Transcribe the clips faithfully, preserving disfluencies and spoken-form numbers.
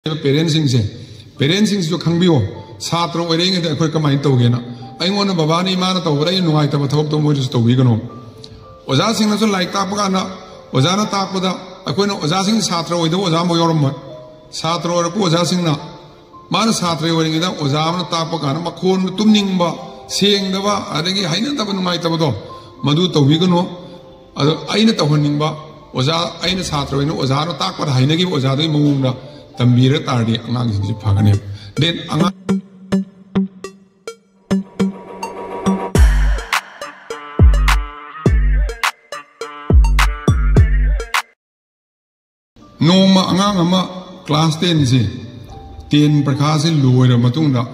ꯄꯦꯔꯦꯟꯁꯤꯡꯁꯦ, ꯄꯦꯔꯦꯟꯁꯤꯡꯁꯤꯁꯨ ꯈꯪꯕꯤꯌꯣ꯫ ꯁꯥꯇ꯭ꯔ ꯑꯣꯏꯔꯤꯉꯩꯗ ꯑꯩꯈꯣꯏ ꯀꯃꯥꯏꯅ ꯇꯧꯒꯦꯅ? ꯑꯩꯉꯣꯟꯗ ꯕꯕꯥꯅ, ꯏꯃꯥꯅ ꯇꯧꯕꯗ ꯑꯩꯅ ꯅꯨꯡꯉꯥꯏꯇꯕ ꯊꯕꯛꯇꯣ ꯃꯣꯏꯗꯁꯨ ꯇꯧꯕꯤꯒꯅꯣ꯫ ꯑꯣꯖꯥꯁꯤꯡꯅꯁꯨ ꯂꯥꯏꯔꯤꯛ ꯇꯥꯛꯄ ꯀꯥꯟꯗ, ꯑꯣꯖꯥꯅ ꯇꯥꯛꯄꯗ, ꯑꯩꯈꯣꯏꯅ ꯑꯣꯖꯥꯁꯤꯡ, ꯁꯥꯇ꯭ꯔ ꯑꯣꯏꯗꯕ ꯑꯣꯖꯥ ꯑꯃꯐꯥꯎ ꯌꯥꯎꯔꯝꯃꯣꯏ꯫ ꯁꯥꯇ꯭ꯔ ꯑꯣꯏꯔꯛꯄ ꯑꯣꯖꯥꯁꯤꯡꯅ, ꯃꯥꯅ ꯁꯥꯇ꯭ꯔ ꯑꯣꯏꯔꯤꯉꯩꯗ ꯑꯣꯖꯥ ꯑꯃꯅ ꯇꯥꯛꯄ ꯀꯥꯟꯗ ꯃꯈꯣꯟ ꯇꯨꯝꯅꯤꯡꯕ, ꯁꯦꯡꯗꯕ, ꯑꯗꯒꯤ ꯍꯩꯅꯗꯕ, ꯅꯨꯡꯉꯥꯏꯇꯕꯗꯣ, ꯃꯗꯨ ꯇꯧꯕꯤꯒꯅꯨ꯫ ꯑꯗꯣ ꯑꯩꯅ ꯇꯧꯍꯟꯅꯤꯡꯕ, ꯑꯣꯖꯥ, ꯑꯩꯅ ꯁꯥꯇ꯭ꯔ ꯑꯣꯏꯅ ꯑꯣꯖꯥꯅ ꯇꯥꯛꯄꯗ ꯍꯩꯅꯈꯤꯕ ꯑꯣꯖꯥꯗꯨꯒꯤ ꯃꯑꯣꯡꯗ ꯇꯝꯕꯤꯔ ꯇꯥꯔꯗꯤ ꯑꯉꯥꯡꯁꯤꯡꯁꯤ ꯐꯒꯅꯦꯕ꯫ Then ꯑꯉꯥꯡ ꯅꯣꯡꯃ ꯑꯉꯥꯡ ꯑꯃ class ten ꯁꯤ, ten ꯄꯔꯤꯈꯥꯁꯤ ꯂꯣꯏꯔ ꯃꯇꯨꯡꯗ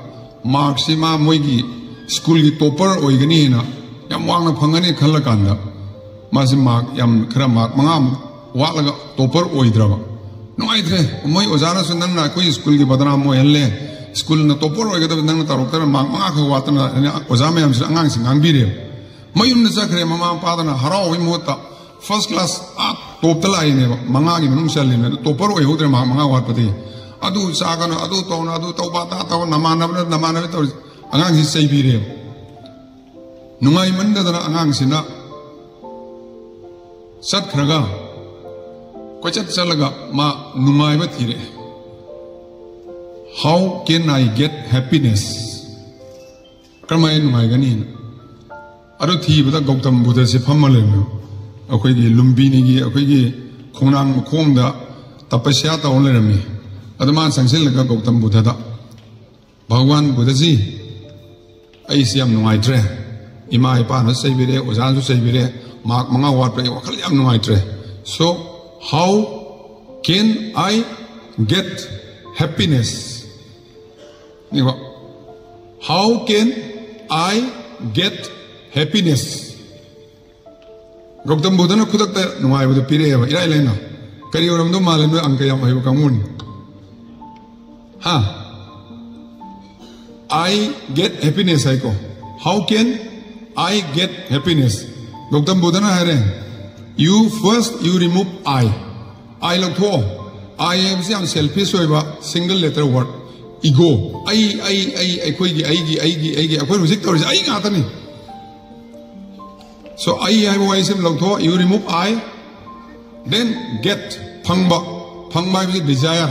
mark ꯁꯤ ꯃꯥ ꯃꯣꯏꯒꯤ school ꯒꯤ topper ꯑꯣꯏꯒꯅꯤꯅ, ꯌꯥꯝ ꯋꯥꯡꯅ ꯐꯪꯒꯅꯤ ꯈꯜꯂꯀꯥꯟꯗ, ꯃꯥꯁꯤ mark ꯌꯥꯝ, ꯈꯔ mark ꯃꯉꯥꯃꯨꯛ ꯋꯥꯠꯂꯒ topper ꯑꯣꯏꯗ꯭ꯔꯕ꯫ ꯅꯨꯡꯉꯥꯏꯇ꯭ꯔꯦ꯫ ꯃꯣꯏ ꯑꯣꯖꯥꯅꯁꯨ, "ꯅꯪꯅ ꯑꯩꯈꯣꯏ school ꯒꯤ ꯕꯗꯅꯥꯝ ꯑꯣꯏꯍꯜꯂꯦ, school ꯅ topper ꯑꯣꯏꯒꯗꯕ ꯅꯪꯅ ꯇꯧꯔꯛꯇꯅ mark ꯃꯉꯥ ꯈꯛ ꯋꯥꯠꯇꯅ", ꯑꯣꯖꯥ ꯃꯌꯥꯝꯁꯤꯅ ꯑꯉꯥꯡꯁꯤ ꯉꯥꯡꯕꯤꯔꯦꯕ꯫ ꯃꯌꯨꯝꯗ ꯆꯠꯈ꯭ꯔꯦ꯫ ꯃꯃꯥ ꯃꯄꯥꯗꯅ ꯍꯔꯥꯎꯕꯒꯤ ꯃꯍꯨꯠꯇ first class, ꯑꯥ top ꯇ ꯂꯥꯛꯏꯅꯦꯕ, ꯃꯉꯥꯒꯤ ꯃꯅꯨꯡ ꯆꯜꯂꯤꯅꯦ, ꯑꯗꯨ topper ꯑꯣꯏꯍꯧꯗ꯭ꯔꯦ, mark ꯃꯉꯥ ꯋꯥꯠꯄꯗꯒꯤ꯫ ꯑꯗꯨ ꯆꯥꯒꯅꯨ, ꯑꯗꯨ ꯇꯧꯅꯨ, ꯑꯗꯨ ꯇꯧꯕ, ꯑꯗꯥ ꯇꯧꯕ, ꯅꯃꯥꯟꯅꯕꯅ, ꯅꯃꯥꯟꯅꯕ ꯇꯧꯔꯤ꯫ ꯑꯉꯥꯡꯁꯤ ꯆꯩꯕꯤꯔꯦꯕ꯫ ꯅꯨꯡꯉꯥꯏꯃꯟꯗꯗꯅ ꯑꯉꯥꯡꯁꯤꯅ ꯆꯠꯈ꯭ꯔꯒ, ꯀꯣꯏꯆꯠ ꯆꯠꯂꯒ ꯃꯥ ꯅꯨꯡꯉꯥꯏꯕ ꯊꯤꯔꯛꯑꯦ꯫ "How can I get happiness?" ꯀꯔꯝꯍꯥꯏꯅ ꯅꯨꯡꯉꯥꯏꯒꯅꯤꯅ? ꯑꯗꯨ ꯊꯤꯕꯗ ꯒꯧꯇꯝ ꯕꯨꯙꯁꯤ ꯐꯝꯃ ꯂꯩꯔꯝꯃꯦ꯫ ꯑꯩꯈꯣꯏꯒꯤ ꯂꯨꯝꯕꯤꯅꯤꯒꯤ, ꯑꯩꯈꯣꯏꯒꯤ ꯈꯣꯡꯅꯥꯡ ꯃꯈꯣꯡꯗ ꯇꯄꯁ꯭ꯌꯥ ꯇꯧꯔ ꯂꯩꯔꯝꯃꯤ꯫ ꯑꯗꯨ ꯃꯥꯅ ꯆꯪꯁꯤꯜꯂꯒ ꯒꯧꯇꯝ ꯕꯨꯙꯗ, "ꯚꯒꯋꯥꯟ ꯕꯨꯙꯖꯤ, ꯑꯩꯁꯤ ꯌꯥꯝ ꯅꯨꯡꯉꯥꯏꯇ꯭ꯔꯦ꯫ ꯏꯃꯥ ꯏꯄꯥꯅꯁꯨ ꯆꯩꯕꯤꯔꯦ, ꯑꯣꯖꯥꯅꯁꯨ ꯆꯩꯕꯤꯔꯦ, mark ꯃꯉꯥ ꯋꯥꯠꯄ, ꯑꯩ ꯋꯥꯈꯜ ꯌꯥꯝ ꯅꯨꯡꯉꯥꯏꯇ꯭ꯔꯦ꯫ So, how can I get happiness?" ꯅꯤꯀꯣ꯫ "How can I get happiness?" Gautam ꯕꯨꯙꯅ ꯈꯨꯗꯛꯇ ꯅꯨꯡꯉꯥꯏꯕꯗꯨ ꯄꯤꯔꯛꯑꯦꯕ, ꯏꯔꯥꯏ ꯂꯥꯏꯅ꯫ ꯀꯔꯤ ꯑꯣꯏꯔꯝꯗꯧ ꯃꯥꯜꯂꯦ? ꯅꯣꯏ ꯑꯪꯀ ꯌꯥꯝ ꯍꯩꯕ ꯀꯥꯡꯕꯨꯅꯤ꯫ ꯍꯥ? "I get happiness" ꯍꯥꯏꯀꯣ꯫ "How can I get happiness?" Gautam ꯕꯨꯙꯅ ꯍꯥꯏꯔꯦ, "You first, you remove I." "I" ꯂꯧꯊꯣꯛꯑꯣ꯫ I ꯍꯥꯏꯕꯁꯤ ꯌꯥꯝ selfish ꯑꯣꯏꯕ single letter word, ego. ꯑꯩ ꯑꯩ ꯑꯩ ꯑꯩꯈꯣꯏꯒꯤ ꯑꯩꯒꯤ ꯑꯩꯒꯤ ꯑꯩꯒꯤ ꯑꯩꯈꯣꯏ ꯍꯧꯖꯤꯛ ꯇꯧꯔꯤꯁꯦ ꯑꯩ ꯉꯥꯛꯇꯅꯤ. So ꯑꯩ ꯍꯥꯏꯕ ꯋꯥꯍꯩꯁꯤ ꯂꯧꯊꯣꯛ, you remove I, then get, ꯐꯪꯕ. ꯐꯪꯕ ꯍꯥꯏꯕꯁꯤ desire.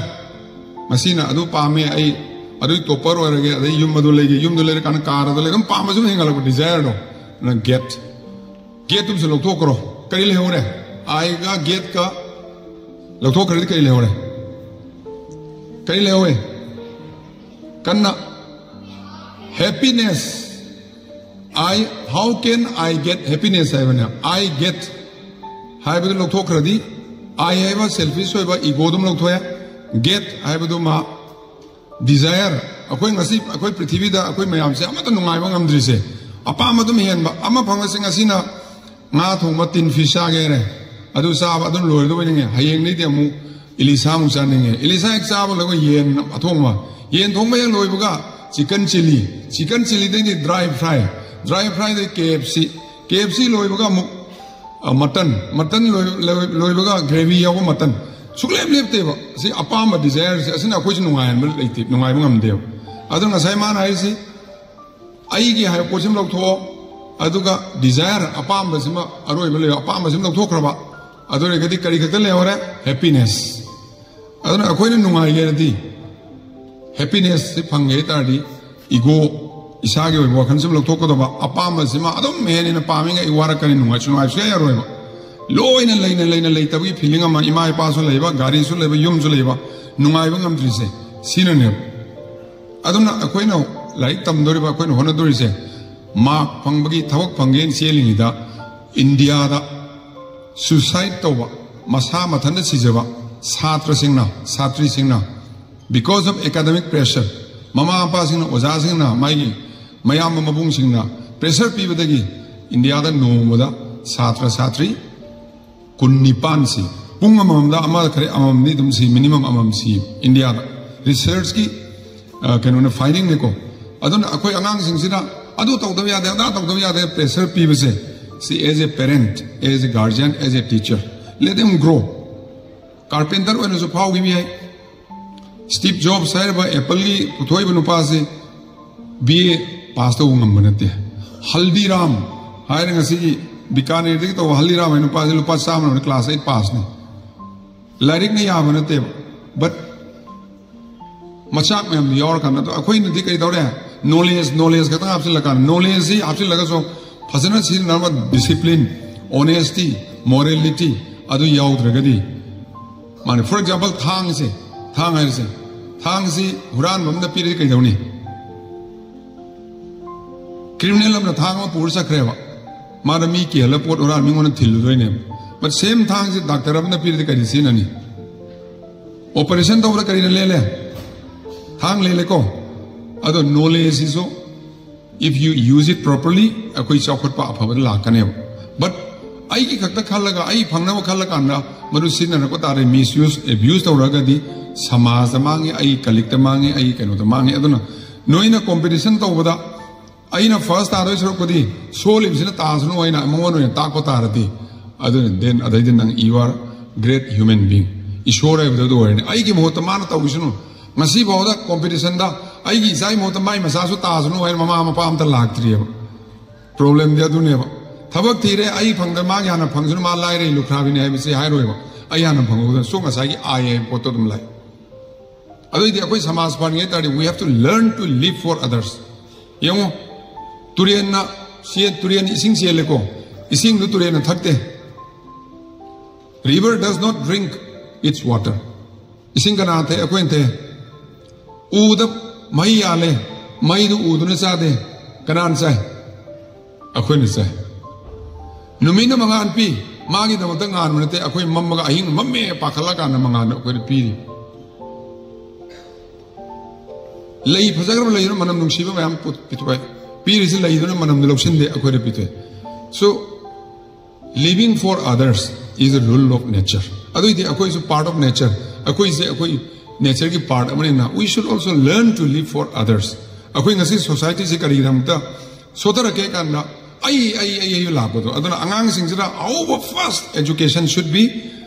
ꯃꯁꯤꯅ ꯑꯗꯨ ꯄꯥꯝꯃꯦ, ꯑꯩ ꯑꯗꯨꯒꯤ topper ꯑꯣꯏꯔꯒꯦ, ꯑꯗꯩ ꯌꯨꯝ ꯑꯗꯨ ꯂꯩꯒꯦ, ꯌꯨꯝꯗꯨ ꯂꯩꯔꯀꯥꯟꯗ car ꯑꯗꯨ ꯂꯩ, ꯑꯗꯨꯝ ꯄꯥꯝꯕ ꯁꯨꯝ ꯍꯦꯟꯒꯠꯂꯛꯄ desireꯗꯣ. ꯑꯗꯨꯅ get. Getꯇꯨꯝꯁꯨ ꯂꯧꯊꯣꯛꯈ꯭ꯔꯣ. ꯀꯔꯤ ꯂꯩꯍꯧꯔꯦ? Iꯒ getꯀ ꯂꯧꯊꯣꯛꯈ꯭ꯔꯗꯤ ꯀꯔꯤ ꯂꯩꯍꯧꯔꯦ? ꯀꯔꯤ ꯂꯩꯍꯧꯋꯦ? ꯀꯟꯅ, happiness. I, how can I get happiness ꯍꯥꯏꯕꯅꯦ. I get ꯍꯥꯏꯕꯗꯨ ꯂꯧꯊꯣꯛꯈ꯭ꯔꯗꯤ, I ꯍꯥꯏꯕ selfish ꯑꯣꯏꯕ egoꯗꯨꯝ ꯂꯧꯊꯣꯛꯑꯦ. Get ꯍꯥꯏꯕꯗꯨ ꯃꯥ desire. ꯑꯩꯈꯣꯏ ꯉꯁꯤ, ꯑꯩꯈꯣꯏ ꯄ꯭ꯔꯤꯊꯤꯕꯤꯗ ꯑꯩꯈꯣꯏ ꯃꯌꯥꯝꯁꯦ ꯑꯃꯠꯇ ꯅꯨꯡꯉꯥꯏꯕ ꯉꯝꯗ꯭ꯔꯤꯁꯦ, ꯑꯄꯥꯝꯕ ꯑꯗꯨꯝ ꯍꯦꯟꯕ. ꯑꯃ ꯐꯪꯉꯁꯤ, ꯉꯁꯤꯅ ꯉꯥ ꯊꯣꯡꯕ tin fish ꯆꯥꯒꯦ ꯍꯥꯏꯔꯦ, ꯑꯗꯨ ꯆꯥꯕ ꯑꯗꯨꯝ ꯂꯣꯏꯔꯗꯧꯕ ꯅꯤꯡꯉꯦ. ꯍꯌꯦꯡꯗꯩꯗꯤ ꯑꯃꯨꯛ ꯏꯂꯤꯁꯥ ꯑꯃꯨꯛ ꯆꯥꯅꯤꯡꯉꯦ. ꯏꯂꯤꯁꯥ ꯍꯦꯛ ꯆꯥꯕ ꯂꯣꯏꯕꯒ ꯌꯦꯟ ꯑꯊꯣꯡꯕ, ꯌꯦꯟ ꯊꯣꯡꯕ ꯍꯦꯛ ꯂꯣꯏꯕꯒ chicken chilli, chicken chilliꯗꯩꯗꯤ dry fry, dry fryꯗꯩ K F C, K F C ꯂꯣꯏꯕꯒ ꯑꯃꯨꯛ mutton, mutton ꯂꯣꯏꯕꯒ gravy ꯌꯥꯎꯕ mutton. ꯁꯨꯛꯂꯦꯞ ꯂꯦꯞꯇꯦꯕ꯫ ꯁꯤ ꯑꯄꯥꯝꯕ desireꯁꯦ, ꯑꯁꯤꯅ ꯑꯩꯈꯣꯏꯁꯨ ꯅꯨꯡꯉꯥꯏꯍꯟꯕ ꯂꯩꯇꯦ, ꯅꯨꯡꯉꯥꯏꯕ ꯉꯝꯗꯦꯕ. ꯑꯗꯨꯅ ꯉꯁꯥꯏ ꯃꯥꯅ ꯍꯥꯏꯔꯤꯁꯤ, ꯑꯩꯒꯤ ꯍꯥꯏꯕ ꯄꯣꯠꯁꯤꯃ ꯂꯧꯊꯣꯛꯑꯣ, ꯑꯗꯨꯒ desire, ꯑꯄꯥꯝꯕꯁꯤꯃ, ꯑꯔꯣꯏꯕ ꯂꯩꯕ ꯑꯄꯥꯝꯕꯁꯤꯃ ꯂꯧꯊꯣꯛꯈ꯭ꯔꯕ, ꯑꯗꯨ ꯑꯣꯏꯔꯒꯗꯤ ꯀꯔꯤ ꯈꯛꯇ ꯂꯩꯍꯧꯔꯦ? Happiness. ꯑꯗꯨꯅ ꯑꯩꯈꯣꯏꯅ ꯅꯨꯡꯉꯥꯏꯒꯦꯔꯗꯤ, happinessꯁꯤ ꯐꯪꯒꯦ ꯍꯥꯏ ꯇꯥꯔꯗꯤ, ego, ꯏꯁꯥꯒꯤ ꯑꯣꯏꯕ ꯋꯥꯈꯜꯁꯤꯃ ꯂꯧꯊꯣꯛꯀꯗꯕ, ꯑꯄꯥꯝꯕꯁꯤꯃ ꯑꯗꯨꯝ ꯍꯦꯟꯅ ꯍꯦꯟꯅ ꯄꯥꯝꯃꯤꯉꯩ ꯑꯩ ꯋꯥꯔꯛꯀꯅꯤ, ꯅꯨꯡꯉꯥꯏꯁꯨ ꯅꯨꯡꯉꯥꯏꯕ ꯁꯨꯡꯌꯥ ꯌꯥꯔꯣꯏꯕ. ꯂꯣꯏꯅ ꯂꯩꯅ ꯂꯩꯅ ꯂꯩꯇꯕꯒꯤ feeling ꯑꯃ, ꯏꯃꯥ ꯏꯄꯥꯁꯨ ꯂꯩꯕ, ꯒꯥꯔꯤꯁꯨ ꯂꯩꯕ, ꯌꯨꯝꯁꯨ ꯂꯩꯕ, ꯅꯨꯡꯉꯥꯏꯕ ꯉꯝꯗ꯭ꯔꯤꯁꯦ ꯁꯤꯅꯅꯦꯕ. ꯑꯗꯨꯅ ꯑꯩꯈꯣꯏꯅ ꯂꯥꯏꯔꯤꯛ ꯇꯝꯗꯣꯔꯤꯕ, ꯑꯩꯈꯣꯏꯅ ꯍꯣꯠꯅꯗꯣꯔꯤꯁꯦ, mark ꯐꯪꯕꯒꯤ, ꯊꯕꯛ ꯐꯪꯒꯦꯅ ꯆꯦꯜꯂꯤꯉꯩꯗ ꯏꯟꯗꯤꯌꯥꯗ suicide ꯇꯧꯕ, ꯃꯁꯥ ꯃꯊꯟꯇ ꯁꯤꯖꯕ ꯁꯥꯇ꯭ꯔꯁꯤꯡꯅ, ꯁꯥꯇ꯭ꯔꯤꯁꯤꯡꯅ, because of academic pressure, ꯃꯃꯥ ꯃꯄꯥꯁꯤꯡꯅ, ꯑꯣꯖꯥꯁꯤꯡꯅ, ꯃꯥꯒꯤ ꯃꯌꯥꯝꯕ ꯃꯕꯨꯡꯁꯤꯡꯅ pressure ꯄꯤꯕꯗꯒꯤ ꯏꯟꯗꯤꯌꯥꯗ ꯅꯣꯡꯃꯗ ꯁꯥꯇ꯭ꯔ ꯁꯥꯇ꯭ꯔꯤ ꯀꯨꯟꯅꯤꯄꯥꯟ ꯁꯤ, ꯄꯨꯡ ꯑꯃꯃꯝꯗ ꯑꯃ ꯈꯔ, ꯑꯃꯃꯝꯗꯤ ꯑꯗꯨꯝ ꯁꯤ, minimum ꯑꯃꯃꯝ ꯁꯤ ꯏꯟꯗꯤꯌꯥꯗ. Researchꯀꯤ, ꯑ, ꯀꯩꯅꯣꯅꯦ, findingꯅꯦꯀꯣ. ꯑꯗꯨꯅ ꯑꯩꯈꯣꯏ ꯑꯉꯥꯡꯁꯤꯡꯁꯤꯅ ꯑꯗꯨ ꯇꯧꯗꯕ ꯌꯥꯗꯦ, ꯑꯗꯥ ꯇꯧꯗꯕ ꯌꯥꯗꯦ, pressure ꯄꯤꯕꯁꯦ, ꯁꯤ as a parent, as a guardian, as a teacher, let them grow. Carpenter ꯑꯣꯏꯅꯁꯨ ꯐꯥꯎꯈꯤꯕ ꯌꯥꯏ꯫ ꯁ꯭ꯇꯤꯞ ꯖꯣꯕꯁ ꯍꯥꯏꯔꯤꯕ ꯑꯦꯄꯜꯒꯤ ꯄꯨꯊꯣꯛꯏꯕ ꯅꯨꯄꯥꯁꯤ ꯕꯤ ꯑꯦ ꯄꯥꯁ ꯇꯧꯕ ꯉꯝꯕ ꯅꯠꯇꯦ꯫ ꯍꯜꯗꯤꯔꯥꯝ ꯍꯥꯏꯔ ꯉꯁꯤꯒꯤ ꯕꯤꯀꯥꯅꯦꯔꯗꯒꯤ ꯇꯧꯕ ꯍꯜꯗꯤꯔꯥꯝ ꯍꯥꯏ ꯅꯨꯄꯥꯁꯤ ꯂꯨꯄꯥ ꯆꯥꯝꯃ ꯂꯧꯅ ꯀ꯭ꯂꯥꯁ ꯑꯩꯠ ꯄꯥꯁꯅꯤ꯫ ꯂꯥꯏꯔꯤꯛꯅ ꯌꯥꯕ ꯅꯠꯇꯦꯕ, ꯕꯠ ꯃꯆꯥꯛ ꯃꯌꯥꯝꯗꯨ ꯌꯥꯎꯔꯀꯥꯟꯗ ꯑꯗꯣ ꯑꯩꯈꯣꯏꯅꯗꯤ ꯀꯩ ꯇꯧꯔꯦ? ꯅꯣꯂꯦꯖ ꯅꯣꯂꯦꯖ ꯈꯛꯇꯪ ꯍꯥꯞꯆꯤꯜꯂꯀꯥꯟꯗ ꯅꯣꯂꯦꯖꯁꯤ ꯍꯥꯞꯆꯤꯜꯂꯒꯁꯨ ꯐꯖꯅ ꯁꯤꯖꯤꯟꯅꯔꯝꯕ ꯗꯤꯁꯤꯄ꯭ꯂꯤꯟ, ꯑꯣꯅꯦꯁꯇꯤ, ꯃꯣꯔꯦꯂꯤꯇꯤ ꯑꯗꯨ ꯌꯥꯎꯗ꯭ꯔꯒꯗꯤ ꯃꯥꯅꯤ꯫ ꯐꯣꯔ ꯑꯦꯛꯖꯥꯝꯄꯜ, ꯊꯥꯡꯁꯦ, ꯊꯥꯡ ꯍꯥꯏꯔꯤꯁꯦ, ꯊꯥꯡꯁꯤ ꯍꯨꯔꯥꯟꯕ ꯑꯃꯅ ꯄꯤꯔꯗꯤ ꯀꯩꯗꯧꯅꯤ? ꯀ꯭ꯔꯤꯃꯤꯅꯦꯜ ꯑꯃꯅ ꯊꯥꯡ ꯑꯃ ꯄꯨꯔ ꯆꯠꯈ꯭ꯔꯦꯕ, ꯃꯥꯅ ꯃꯤ ꯀꯤꯍꯜꯂ ꯄꯣꯠ ꯍꯨꯔꯥꯟ ꯃꯤꯉꯣꯟꯗ ꯊꯤꯜꯂꯨꯗꯣꯏꯅꯦꯕ꯫ ꯕꯠ ꯁꯦꯝ ꯊꯥꯡꯁꯤ ꯗꯥꯛꯇꯔ ꯑꯃꯅ ꯄꯤꯔꯗꯤ ꯀꯔꯤ ꯁꯤꯖꯤꯟꯅꯅꯤ? ꯑꯣꯄꯔꯦꯁꯟ ꯇꯧꯕꯗ ꯀꯔꯤꯅ ꯂꯦꯜꯂꯦ? ꯊꯥꯡ ꯂꯦꯜꯂꯦꯀꯣ꯫ ꯑꯗꯣ ꯅꯣꯂꯦꯖꯁꯤꯁꯨ, if you use it properly, ꯑꯩꯈꯣꯏ ꯆꯥꯎꯈꯠꯄ ꯑꯐꯕꯗ ꯂꯥꯛꯀꯅꯦꯕ꯫ ꯕꯠ ꯑꯩꯒꯤ ꯈꯛꯇ ꯈꯜꯂꯒ, ꯑꯩ ꯐꯪꯅꯕ ꯈꯜꯂꯀꯥꯟꯗ ꯃꯗꯨ ꯁꯤꯖꯤꯟꯅꯔꯛꯄ ꯇꯥꯔꯦ, ꯃꯤꯁꯌꯨꯁ, ꯑꯦꯕ꯭ꯌꯨꯁ ꯇꯧꯔꯒꯗꯤ ꯁꯃꯥꯖꯇ ꯃꯥꯡꯉꯤ, ꯑꯩ ꯀꯂꯤꯛꯇ ꯃꯥꯡꯉꯤ, ꯑꯩ ꯀꯩꯅꯣꯗ ꯃꯥꯡꯉꯤ꯫ ꯑꯗꯨꯅ ꯅꯣꯏꯅ ꯀꯣꯝꯄꯤꯇꯤꯁꯟ ꯇꯧꯕꯗ ꯑꯩꯅ ꯐꯥꯔꯁ ꯇꯥꯗꯣꯏ ꯁꯔꯨꯛꯄꯨꯗꯤ ꯁꯣꯜꯂꯤꯕꯁꯤꯅ ꯇꯥꯁꯅꯨ ꯍꯥꯏꯅ ꯃꯉꯣꯟꯗ ꯑꯣꯏꯅ ꯇꯥꯛꯄ ꯇꯥꯔꯗꯤ, ꯑꯗꯨꯅ then ꯑꯗꯩꯗꯤ ꯅꯪ you are great human being, ꯏꯁꯣꯔ ꯍꯥꯏꯕꯗꯨ ꯑꯗꯨ ꯑꯣꯏꯔꯅꯤ꯫ ꯑꯩꯒꯤ ꯃꯍꯨꯠꯇ ꯃꯥꯅ ꯇꯧꯈꯤꯁꯅꯨ꯫ ꯉꯁꯤꯐꯥꯎꯗ ꯀꯣꯝꯄꯤꯇꯤꯁꯟꯗ ꯑꯩꯒꯤ ꯏꯆꯥꯒꯤ ꯃꯍꯨꯠꯇ ꯃꯥꯏ ꯃꯆꯥꯁꯨ ꯇꯥꯁꯅꯨ ꯍꯥꯏꯅ ꯃꯃꯥ ꯃꯄꯥ ꯑꯝꯇ ꯂꯥꯛꯇ꯭ꯔꯤꯑꯕ꯫ ꯄ꯭ꯔꯣꯕ꯭ꯂꯦꯝꯗꯤ ꯑꯗꯨꯅꯦꯕ꯫ ꯊꯕꯛ ꯊꯤꯔꯦ, ꯑꯩ ꯐꯪꯗ ꯃꯥꯒꯤ ꯍꯥꯟꯅ ꯐꯪꯁꯅꯨ, ꯃꯥ ꯂꯥꯏꯔꯩ ꯂꯨꯈ꯭ꯔꯥꯕꯤꯅꯤ ꯍꯥꯏꯕꯁꯤ ꯍꯥꯏꯔꯣꯏꯕ꯫ ꯑꯩ ꯍꯥꯟꯅ ꯐꯪꯍꯧꯗꯅ ꯁꯣ ꯉꯁꯥꯏꯒꯤ ꯑꯥꯏ ꯍꯥꯏꯕ ꯄꯣꯠꯇꯣ ꯑꯗꯨꯝ ꯂꯥꯛꯏ꯫ ꯑꯗꯨꯏꯗꯤ ꯑꯩꯈꯣꯏ ꯁꯃꯥꯖ ꯐꯍꯟꯒꯦ ꯍꯥꯏ ꯇꯥꯔꯗꯤ we have to learn to live for others. ꯌꯦꯡꯉꯣ, ꯇꯨꯔꯦꯟꯅ ꯆꯦ-, ꯇꯨꯔꯦꯟ ꯏꯁꯤꯡ ꯆꯦꯜꯂꯦꯀꯣ, ꯏꯁꯤꯡꯗꯨ ꯇꯨꯔꯦꯟꯅ ꯊꯛꯇꯦ꯫ River does not drink its water. ꯏꯁꯤꯡ ꯀꯅꯥ ꯊꯛꯑꯦ? ꯑꯩꯈꯣꯏꯅ ꯊꯛꯑꯦ꯫ ꯎꯗ ꯃꯩ ꯌꯥꯜꯂꯦ, ꯃꯩꯗꯨ ꯎꯗꯨꯅ ꯆꯥꯗꯦ, ꯀꯅꯥꯅ ꯆꯥꯏ? ꯑꯩꯈꯣꯏꯅ ꯆꯥꯏ꯫ ꯅꯨꯃꯤꯠꯅ ꯃꯉꯥꯜ ꯄꯤ, ꯃꯥꯒꯤꯗꯃꯛꯇ ꯉꯥꯟꯕ ꯅꯠꯇꯦ꯫ ꯑꯩꯈꯣꯏ ꯃꯝꯃꯒ ꯑꯍꯤꯡ ꯃꯝꯃꯦ ꯄꯥꯈꯠꯂꯀꯥꯟꯗ ꯃꯉꯥꯜꯗꯣ ꯑꯩꯈꯣꯏꯗ ꯄꯤꯔꯤ꯫ ꯂꯩ ꯐꯖꯈ꯭ꯔꯕ ꯂꯩꯗꯨꯅ ꯃꯅꯝ ꯅꯨꯡꯁꯤꯕ ꯃꯌꯥꯝ ꯄꯨ-, ꯄꯤꯊꯣꯛꯑꯦ꯫ ꯄꯤꯔꯤꯁꯤ ꯂꯩꯗꯨꯅ ꯃꯅꯝꯗꯤ ꯂꯧꯁꯤꯟꯗꯦ, ꯑꯩꯈꯣꯏꯗ ꯄꯤꯊꯣꯛꯑꯦ꯫ So, living for others is a rule of nature. ꯑꯗꯨꯏꯗꯤ ꯑꯩꯈꯣꯏꯁꯨ part of nature, ꯑꯩꯈꯣꯏꯁꯦ ꯑꯩꯈꯣꯏ ꯅꯦꯆꯔꯒꯤ part ꯑꯃꯅꯤꯅ we should also learn to live for others. ꯑꯩꯈꯣꯏ ꯉꯁꯤ ꯁꯣꯁꯥꯏꯇꯤꯁꯦ ꯀꯔꯤꯒꯤꯗꯃꯛꯇ ꯁꯣꯊꯔꯛꯀꯦ ꯀꯥꯟꯗ ꯑꯩ ꯑꯩ ꯑꯩ ꯑꯩ ꯂꯥꯛꯄꯗꯣ꯫ ꯑꯗꯨꯅ ꯑꯉꯥꯡꯁꯤꯡꯁꯤꯗ our first education should be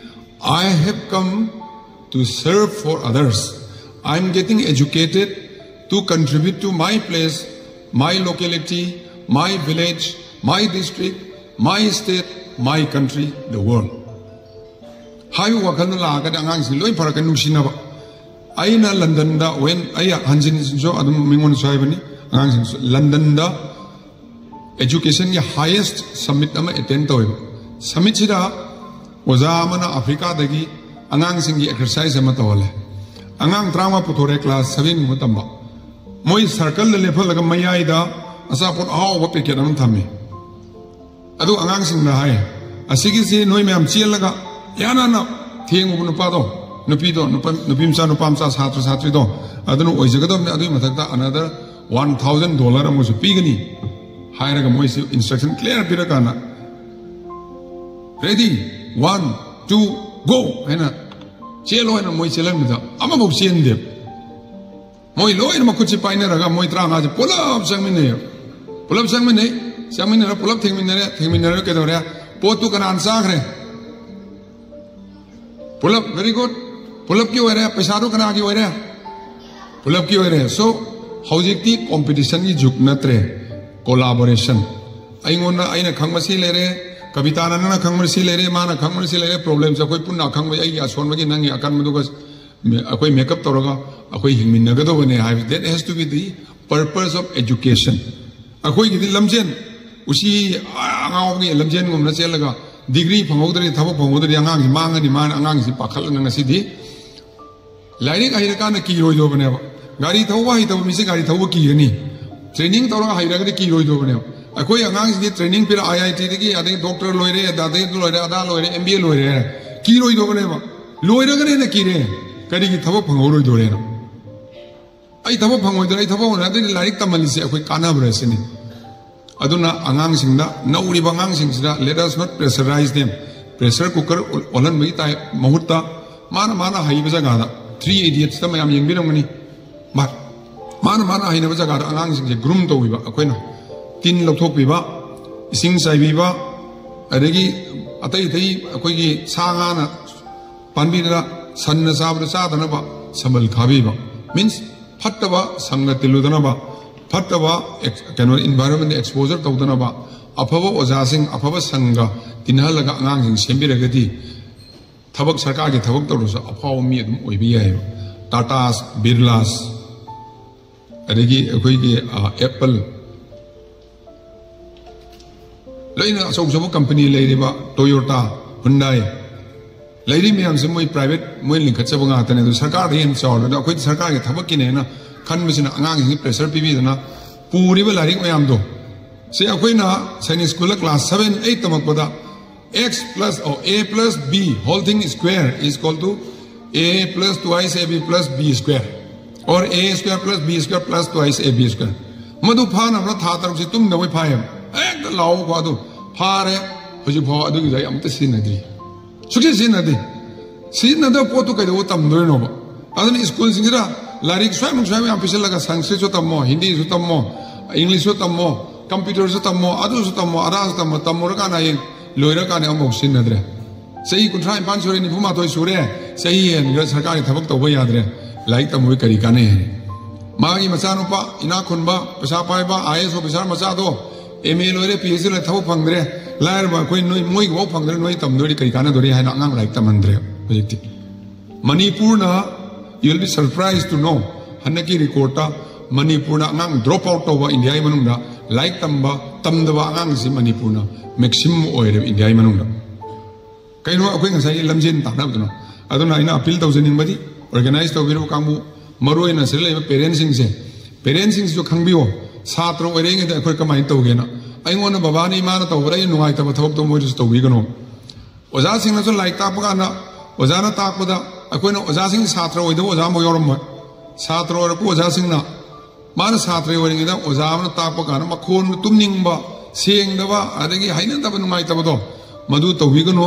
I have come to serve for others. I am getting educated to contribute to my place, my locality, my village, my district, my state, my country, the world. ꯍꯥꯏꯕ ꯋꯥꯈꯜꯗ ꯂꯥꯛꯑꯒꯗꯤ ꯑꯉꯥꯡꯁꯤꯡ ꯂꯣꯏ ꯐꯔꯛꯀꯅꯤ ꯅꯨꯡꯁꯤꯅꯕ꯫ ꯑꯩꯅ ꯂꯟꯗꯟꯗ, when ꯑꯩ ꯍꯟꯖꯤꯟꯁꯨ ꯑꯗꯨꯝ ꯃꯤꯉꯣꯟꯗꯁꯨ ꯍꯥꯏꯕꯅꯤ, ꯑꯉꯥꯡꯁꯤꯡꯁꯨ ꯂꯟꯗꯟꯗ educationꯒꯤ highest summit ꯑꯃ attend ꯇꯧꯋꯦꯕ꯫ Summitꯁꯤꯗ ꯑꯣꯖꯥ ꯑꯃꯅ ꯑꯐ꯭ꯔꯤꯀꯥꯗꯒꯤ ꯑꯉꯥꯡꯁꯤꯡꯒꯤ exercise ꯑꯃ ꯇꯧꯍꯜꯂꯦ꯫ ꯑꯉꯥꯡ ꯇꯔꯥꯃꯉꯥ ꯄꯨꯊꯣꯔꯛꯑꯦ, class sevenꯒꯨꯝꯕ ꯇꯝꯕ꯫ ꯃꯣꯏ circleꯗ ꯂꯦꯞꯍꯜꯂꯒ ꯃꯌꯥꯏꯗ ꯑꯆꯥꯄꯣꯠ ꯑꯍꯥꯎꯕ packet ꯑꯃ ꯊꯝꯃꯤ꯫ ꯑꯗꯨ ꯑꯉꯥꯡꯁꯤꯡꯅ ꯍꯥꯏ, "ꯑꯁꯤꯒꯤꯁꯤ ꯅꯣꯏ ꯃꯌꯥꯝ ꯆꯦꯜꯂꯒ ꯏꯍꯥꯟ ꯍꯥꯟꯅ ꯊꯦꯡꯉꯨꯕ ꯅꯨꯄꯥꯗꯣ, ꯅꯨꯄꯤꯗꯣ, ꯅꯨꯄꯥ, ꯅꯨꯄꯤ ꯃꯆꯥ, ꯅꯨꯄꯥ ꯃꯆꯥ, ꯁꯥꯇ꯭ꯔ ꯁꯥꯇ꯭ꯔꯤꯗꯣ, ꯑꯗꯨꯅ ꯑꯣꯏꯖꯒꯗꯕꯅꯤ, ꯑꯗꯨꯒꯤ ꯃꯊꯛꯇ another one thousand dollar ꯑꯃꯁꯨ ꯄꯤꯒꯅꯤ" ꯍꯥꯏꯔꯒ ꯃꯣꯏꯁꯤ instruction clear ꯄꯤꯔꯀꯥꯟꯗ, "Ready, one, two, go" ꯍꯥꯏꯅ ꯆꯦꯜꯂꯣ ꯍꯥꯏꯅ ꯃꯣꯏ ꯆꯦꯜꯍꯟꯕꯗ ꯑꯃꯐꯥꯎ ꯆꯦꯟꯗꯦꯕ꯫ ꯃꯣꯏ ꯂꯣꯏꯅ ꯃꯈꯨꯠꯁꯤ ꯄꯥꯏꯅꯔꯒ ꯃꯣꯏ ꯇꯔꯥꯃꯉꯥꯁꯦ ꯄꯨꯂꯞ ꯆꯪꯃꯤꯟꯅꯩ꯫ ꯄꯨꯂꯞ ꯆꯪꯃꯤꯟꯅꯩ꯫ ꯆꯪꯃꯤꯟꯅꯔ ꯄꯨꯂꯞ ꯊꯦꯡꯃꯤꯟꯅꯔꯦ꯫ ꯊꯦꯡꯃꯤꯟꯅꯔꯒ ꯀꯩꯗꯧꯔꯦ? ꯄꯣꯠꯇꯨ ꯀꯅꯥꯅ ꯆꯥꯈ꯭ꯔꯦ? ꯄꯨꯂꯞ, very good꯫ ꯄꯨꯂꯞꯀꯤ ꯑꯣꯏꯔꯦ꯫ ꯄꯩꯁꯥꯗꯨ ꯀꯅꯥꯒꯤ ꯑꯣꯏꯔꯦ? ꯄꯨꯂꯞꯀꯤ ꯑꯣꯏꯔꯦ꯫ So, ꯍꯧꯖꯤꯛꯇꯤ competitionꯒꯤ ꯖꯨꯒ ꯅꯠꯇ꯭ꯔꯦ, collaboration꯫ ꯑꯩꯉꯣꯟꯗ, ꯑꯩꯅ ꯈꯪꯕ ꯁꯤ ꯂꯩꯔꯦ, ꯀꯕꯤꯇꯥꯅ ꯅꯪꯅ ꯈꯪꯕ ꯁꯤ ꯂꯩꯔꯦ, ꯃꯥꯅ ꯈꯪꯕ ꯁꯤ ꯂꯩꯔꯦ, problemꯁꯦ ꯑꯩꯈꯣꯏ ꯄꯨꯟꯅ ꯑꯈꯪꯕ, ꯑꯩꯒꯤ ꯑꯁꯣꯟꯕꯒꯤ ꯅꯪꯒꯤ ꯑꯀꯟꯕꯗꯨꯒ ꯃꯦ-, ꯑꯩꯈꯣꯏ make up ꯇꯧꯔꯒ ꯑꯩꯈꯣꯏ ꯍꯤꯡꯃꯤꯟꯅꯒꯗꯧꯕꯅꯦ ꯍꯥꯏꯕ, that has to be the purpose of education꯫ ꯑꯩꯈꯣꯏꯒꯤꯗꯤ ꯂꯝꯖꯦꯟ, ꯎꯆꯤ ꯑꯉꯥꯎꯕꯒꯤ ꯂꯝꯖꯦꯟꯒꯨꯝꯅ ꯆꯦꯜꯂꯒ degree ꯐꯪꯍꯧꯗ꯭ꯔꯗꯤ, ꯊꯕꯛ ꯐꯪꯍꯧꯗ꯭ꯔꯗꯤ ꯑꯉꯥꯡꯁꯤ ꯃꯥꯡꯉꯅꯤ, ꯃꯥꯅ ꯑꯉꯥꯡꯁꯤ ꯄꯥꯈꯠꯂꯅ ꯉꯁꯤꯗꯤ ꯂꯥꯏꯔꯤꯛ ꯍꯩꯔꯀꯥꯟꯗ ꯀꯤꯔꯣꯏꯗꯧꯕꯅꯦꯕ꯫ ꯒꯥꯔꯤ ꯊꯧꯕ ꯍꯩꯇꯕ ꯃꯤꯁꯦ ꯒꯥꯔꯤ ꯊꯧꯕ ꯀꯤꯒꯅꯤ꯫ Training ꯇꯧꯔꯒ ꯍꯩꯔꯒꯗꯤ ꯀꯤꯔꯣꯏꯗꯧꯕꯅꯦꯕ꯫ ꯑꯩꯈꯣꯏ ꯑꯉꯥꯡꯁꯤꯡꯗꯤ training ꯄꯤꯔ, IITꯗꯒꯤ, ꯑꯗꯩ doctor ꯂꯣꯏꯔꯦ, ꯑꯗꯩ ꯑꯗꯨ ꯂꯣꯏꯔꯦ, ꯑꯗꯥ ꯂꯣꯏꯔꯦ, MBA ꯂꯣꯏꯔꯦ ꯍꯥꯏꯔ ꯀꯤꯔꯣꯏꯗꯧꯕꯅꯦꯕ꯫ ꯂꯣꯏꯔꯒꯅ ꯍꯦꯟꯅ ꯀꯤꯔꯦ꯫ ꯀꯔꯤꯒꯤ? ꯊꯕꯛ ꯐꯪꯍꯧꯔꯣꯏꯗꯣꯔꯦꯅ꯫ "ꯑꯩ ꯊꯕꯛ ꯐꯪꯉꯣꯏꯗꯣꯔꯦ, ꯑꯩ ꯊꯕꯛ ꯐꯪꯉꯣꯏꯗꯣꯔꯦ", ꯑꯗꯨꯗꯤ ꯂꯥꯏꯔꯤꯛ ꯇꯝꯍꯜꯂꯤꯁꯦ ꯑꯩꯈꯣꯏ ꯀꯥꯟꯅꯕ꯭ꯔꯥ ꯁꯤꯅꯤ꯫ ꯑꯗꯨꯅ ꯑꯉꯥꯡꯁꯤꯡꯗ, ꯅꯧꯔꯤꯕ ꯑꯉꯥꯡꯁꯤꯡꯁꯤꯗ, let us not pressurize them꯫ Pressure cooker ꯑꯣꯜꯍꯟꯕꯒꯤ ꯇꯥꯏ ꯃꯍꯨꯠꯇ ꯃꯥꯅ, ꯃꯥꯅ ꯍꯩꯕ ꯖꯒꯥꯗ, Three Idiotsꯇ ꯃꯌꯥꯝ ꯌꯦꯡꯕꯤꯔꯝꯒꯅꯤ꯫ ꯃꯥ-, ꯃꯥꯅ, ꯃꯥꯅ ꯍꯩꯅꯕ ꯖꯒꯥꯗ ꯑꯉꯥꯡꯁꯤꯡꯁꯦ groom ꯇꯧꯕꯤꯕ ꯑꯩꯈꯣꯏꯅ꯫ ꯇꯤꯟ ꯂꯧꯊꯣꯛꯄꯤꯕ, ꯏꯁꯤꯡ ꯆꯥꯏꯕꯤꯕ, ꯑꯗꯒꯤ ꯑꯇꯩ ꯑꯇꯩ ꯑꯩꯈꯣꯏꯒꯤ ꯁꯥ ꯉꯥꯅ ꯄꯥꯟꯕꯤꯗꯅ ꯁꯟꯅ ꯆꯥꯕꯗ ꯆꯥꯗꯅꯕ ꯁꯝꯕꯜ ꯈꯥꯕꯤꯕ꯫ ꯃꯤꯟꯁ, ꯐꯠꯇꯕ ꯁꯪꯒ ꯇꯤꯜꯂꯨꯗꯅꯕ, ꯐꯠꯇꯕ ꯑꯦꯛ-, ꯀꯩꯅꯣ, ꯏꯟꯚꯥꯏꯔꯣꯟꯃꯦꯟꯗ ꯑꯦꯛꯁꯄꯣꯖꯔ ꯇꯧꯗꯅꯕ, ꯑꯐꯕ ꯑꯣꯖꯥꯁꯤꯡ, ꯑꯐꯕ ꯁꯪꯒ ꯇꯤꯟꯍꯜꯂꯒ ꯑꯉꯥꯡꯁꯤꯡ ꯁꯦꯝꯕꯤꯔꯒꯗꯤ ꯊꯕꯛ, ꯁꯔꯀꯥꯔꯒꯤ ꯊꯕꯛ ꯇꯧꯔꯁꯨ ꯑꯐꯥꯎꯕ ꯃꯤ ꯑꯗꯨꯝ ꯑꯣꯏꯕ ꯌꯥꯏꯑꯕ꯫ ꯇꯥꯇꯥꯁ, ꯕꯤꯔꯂꯥꯁ, ꯑꯗꯒꯤ ꯑꯩꯈꯣꯏꯒꯤ, ꯑ, ꯑꯦꯄꯜ, ꯂꯣꯏꯅ ꯑꯆꯧ ꯑꯆꯧꯕ ꯀꯝꯄꯅꯤ ꯂꯩꯔꯤꯕ, ꯇꯣꯌꯣꯇꯥ, ꯍꯨꯟꯗꯥꯏ, ꯂꯩꯔꯤ ꯃꯌꯥꯝꯁꯦ ꯃꯣꯏ ꯄ꯭ꯔꯥꯏꯚꯦꯠ, ꯃꯣꯏ ꯂꯤꯡꯈꯠꯆꯕ ꯉꯥꯛꯇꯅꯦ꯫ ꯑꯗꯨ ꯁꯔꯀꯥꯔꯗ ꯍꯦꯟꯅ ꯆꯥꯎꯔꯦ꯫ ꯑꯗꯣ ꯑꯩꯈꯣꯏꯗꯤ ꯁꯔꯀꯥꯔꯒꯤ ꯊꯕꯛꯀꯤꯅꯦꯅ ꯈꯟꯕꯁꯤꯅ ꯑꯉꯥꯡꯁꯤꯡꯁꯤ ꯄ꯭ꯔꯦꯁꯔ ꯄꯤꯕꯤꯗꯅ ꯄꯨꯔꯤꯕ ꯂꯥꯏꯔꯤꯛ ꯃꯌꯥꯝꯗꯣ, ꯁꯤ ꯑꯩꯈꯣꯏꯅ ꯁꯥꯏꯅꯤꯛ ꯁ꯭ꯀꯨꯜꯗ ꯀ꯭ꯂꯥꯁ ꯁꯚꯦꯟ, ꯑꯩꯠ ꯇꯝꯃꯛꯄꯗ x plus, oh, a plus b whole thing square is equal to a plus twice ab plus b square, or a square plus b square plus twice ab square꯫ ꯃꯗꯨ ꯐꯥꯅꯕ ꯊꯥ ꯇꯔꯨꯛꯁꯤ ꯇꯨꯝꯗꯕꯩ ꯐꯥꯏꯌꯦꯕ꯫ ꯍꯦꯛꯇ ꯂꯥꯎꯕꯀꯣ꯫ ꯑꯗꯨ ꯐꯥꯔꯦ꯫ ꯍꯧꯖꯤꯛ ꯐꯥꯎ ꯑꯗꯨꯒꯤꯗꯣ ꯑꯩ ꯑꯃꯨꯛꯇ ꯁꯤꯖꯤꯟꯅꯗ꯭ꯔꯤ꯫ ꯁꯨꯛꯁꯤꯟ ꯁꯤꯖꯤꯟꯅꯗꯦ꯫ ꯁꯤꯖꯤꯟꯅꯗꯕ ꯄꯣꯠꯇꯨ ꯀꯩꯗꯧꯕ ꯇꯝꯗꯣꯏꯅꯣꯕ? ꯑꯗꯨꯅ ꯁ꯭ꯀꯨꯜꯁꯤꯡꯁꯤꯗ ꯂꯥꯏꯔꯤꯛ ꯁ꯭ꯋꯥꯏꯃꯨꯛ ꯁ꯭ꯋꯥꯏꯃꯨꯛ ꯌꯥꯝ ꯄꯤꯁꯤꯜꯂꯒ ꯁꯪꯁꯀ꯭ꯔꯤꯠꯁꯨ ꯇꯝꯃꯣ, ꯍꯤꯟꯗꯤꯁꯨ ꯇꯝꯃꯣ, ꯏꯪꯂꯤꯁꯁꯨ ꯇꯝꯃꯣ, ꯀꯝꯄ꯭ꯌꯨꯇꯔꯁꯨ ꯇꯝꯃꯣ, ꯑꯗꯨꯁꯨ ꯇꯝꯃꯣ, ꯑꯗꯥꯁꯨ ꯇꯝꯃꯣ, ꯇꯝꯃꯨꯔꯀꯥꯟꯗ ꯍꯌꯦꯡ ꯂꯣꯏꯔꯀꯥꯟꯗ ꯑꯃꯐꯥꯎ ꯁꯤꯖꯤꯟꯅꯗ꯭ꯔꯦ꯫ ꯆꯍꯤ ꯀꯨꯟꯊ꯭ꯔꯥ ꯅꯤꯄꯥꯟ ꯁꯨꯔꯦ, ꯅꯤꯐꯨ ꯃꯥꯊꯣꯏ ꯁꯨꯔꯦ, ꯆꯍꯤ ꯍꯦꯟꯈ꯭ꯔꯦ, ꯁꯔꯀꯥꯔꯒꯤ ꯊꯕꯛ ꯇꯧꯕ ꯌꯥꯗ꯭ꯔꯦ, ꯂꯥꯏꯔꯤꯛ ꯇꯝꯕꯒꯤ ꯀꯔꯤ ꯀꯥꯟꯅꯩ ꯍꯥꯏꯅ? ꯃꯥꯒꯤ ꯃꯆꯥꯅꯨꯄꯥ ꯏꯅꯥꯛ ꯈꯨꯟꯕ, ꯄꯩꯁꯥ ꯄꯥꯏꯕ, IAS officer ꯃꯆꯥꯗꯣ MA ꯂꯣꯏꯔꯦ, PhD ꯂꯣꯏꯔꯦ, ꯊꯕꯛ ꯐꯪꯗ꯭ꯔꯦ, ꯂꯥꯏꯔꯕ ꯑꯩꯈꯣꯏ ꯅꯣꯏ, ꯃꯣꯏꯒꯤꯐꯥꯎ ꯐꯪꯗ꯭ꯔꯦ, ꯅꯣꯏ ꯇꯝꯗꯣꯏꯗꯤ ꯀꯔꯤ ꯀꯥꯟꯅꯗꯣꯔꯤ ꯍꯥꯏꯅ ꯑꯉꯥꯡ ꯂꯥꯏꯔꯤꯛ ꯇꯝꯍꯟꯗ꯭ꯔꯦ ꯍꯧꯖꯤꯛꯇꯤ꯫ ꯃꯅꯤꯄꯨꯔꯅ, you will be surprised to know, ꯍꯟꯗꯛꯀꯤ ꯔꯦꯀꯣꯔꯠꯇ ꯃꯅꯤꯄꯨꯔꯅ ꯑꯉꯥꯡ ꯗ꯭ꯔꯣꯞ ꯑꯥꯎꯠ ꯇꯧꯕ ꯏꯟꯗꯤꯌꯥꯒꯤ ꯃꯅꯨꯡꯗ ꯂꯥꯏꯔꯤꯛ ꯇꯝꯕ, ꯇꯝꯗꯕ ꯑꯉꯥꯡꯁꯤ ꯃꯅꯤꯄꯨꯔꯅ ꯃꯦꯛꯁꯤꯃꯝ ꯑꯣꯏꯔꯦꯕ ꯏꯟꯗꯤꯌꯥꯒꯤ ꯃꯅꯨꯡꯗ꯫ ꯀꯩꯅꯣ ꯑꯩꯈꯣꯏ ꯉꯁꯥꯏꯒꯤ ꯂꯝꯖꯦꯟ ꯇꯥꯟꯅꯕꯗꯨꯅ? ꯑꯗꯨꯅ ꯑꯩꯅ ꯑꯄꯤꯜ ꯇꯧꯖꯅꯤꯡꯕꯗꯤ, ꯑꯣꯔꯒꯅꯥꯏꯖ ꯇꯧꯕꯤꯔꯤꯕ ꯀꯥꯡꯕꯨ, ꯃꯔꯨ ꯑꯣꯏꯅ ꯁꯤꯗ ꯂꯩꯕ ꯄꯦꯔꯦꯟꯁꯤꯡꯁꯦ, ꯄꯦꯔꯦꯟꯁꯤꯡꯁꯤꯁꯨ ꯈꯪꯕꯤꯌꯣ꯫ ꯁꯥꯇ꯭ꯔ ꯑꯣꯏꯔꯤꯉꯩꯗ ꯑꯩꯈꯣꯏ ꯀꯃꯥꯏꯅ ꯇꯧꯒꯦꯅ? ꯑꯩꯉꯣꯟꯗ ꯕꯕꯥꯅ, ꯏꯃꯥꯅ ꯇꯧꯕꯗ ꯑꯩꯅ ꯅꯨꯡꯉꯥꯏꯇꯕ ꯊꯕꯛꯇꯣ ꯃꯣꯏꯗꯁꯨ ꯇꯧꯕꯤꯒꯅꯣ꯫ ꯑꯣꯖꯥꯁꯤꯡꯅꯁꯨ ꯂꯥꯏꯔꯤꯛ ꯇꯥꯛꯄ ꯀꯥꯟꯗ, ꯑꯣꯖꯥꯅ ꯇꯥꯛꯄꯗ ꯑꯩꯈꯣꯏꯅ, ꯑꯣꯖꯥꯁꯤꯡ ꯁꯥꯇ꯭ꯔ ꯑꯣꯏꯗꯕ ꯑꯣꯖꯥ ꯑꯃꯐꯥꯎ ꯌꯥꯎꯔꯝꯃꯣꯏ꯫ ꯁꯥꯇ꯭ꯔ ꯑꯣꯏꯔꯛꯄ ꯑꯣꯖꯥꯁꯤꯡꯅ, ꯃꯥꯅ ꯁꯥꯇ꯭ꯔ ꯑꯣꯏꯔꯤꯉꯩꯗ ꯑꯣꯖꯥ ꯑꯃꯅ ꯇꯥꯛꯄ ꯀꯥꯟꯗ ꯃꯈꯣꯟꯗꯨ ꯇꯨꯝꯅꯤꯡꯕ, ꯁꯦꯡꯗꯕ, ꯑꯗꯒꯤ ꯍꯩꯅꯗꯕ, ꯅꯨꯡꯉꯥꯏꯇꯕꯗꯣ, ꯃꯗꯨ ꯇꯧꯕꯤꯒꯅꯨ꯫